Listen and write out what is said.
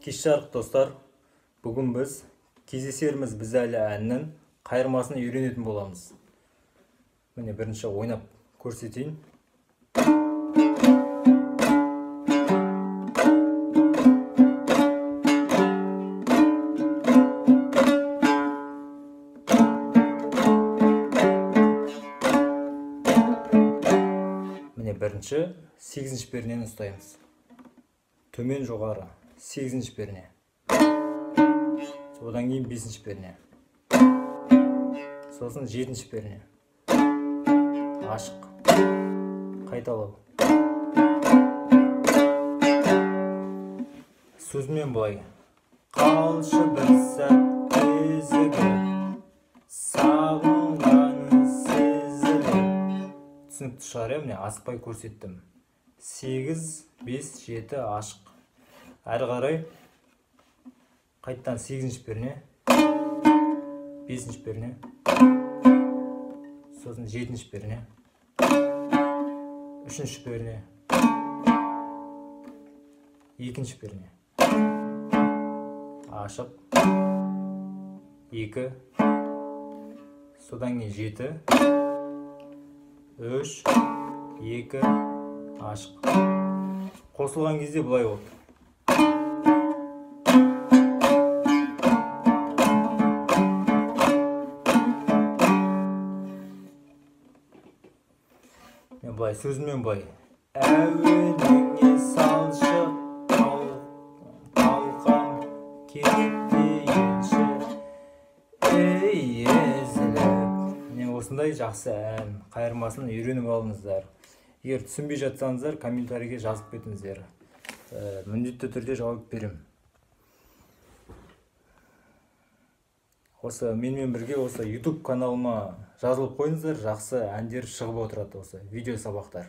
Кеш жарық, достар. Бүгін біз «Кездесерміз біз әлі» әнінің қайырмасын үйренетін боламыз. Міне, бірінші ойнап көрсетейін. Міне, бірінші 8-ші пернені ұстаймыз. Төмен, жоғары, 8-ші перне. Одан кейін 5-ші перне. Сосын 7-ші перне. Ашық. Қайталау. Сөзімен былай. Қалшы бір сәт кезігіп, сағынғаның сезіліп. Түсінікті шығар, иә? Міне, асықпай көрсеттім. 8, 5, 7, ашық. Әрі қарай қайттан 8-ші перне, 5-ші перне, сосын 7-ші перне, 3-ші перне, 2-ші перне. Ашық. 2, содан кейін 7, 3, 2, ашық. Қосылған кезде былай болды. Мен былай сөзімен былай. Әуеніңе салшы қалқам кетейінші, ей езіліп. Міне, осындай жақсы ән, қайырмасын үйреніп алыңыздар. Егер түсінбей жатсаңыздар, комментарийге жазып кетіңіздер. Міндетті түрде жауап беремін. Осы менімен бірге осы YouTube каналыма жазылып қойыңыздар, жақсы әндер шығып отырады, осы видео сабақтар.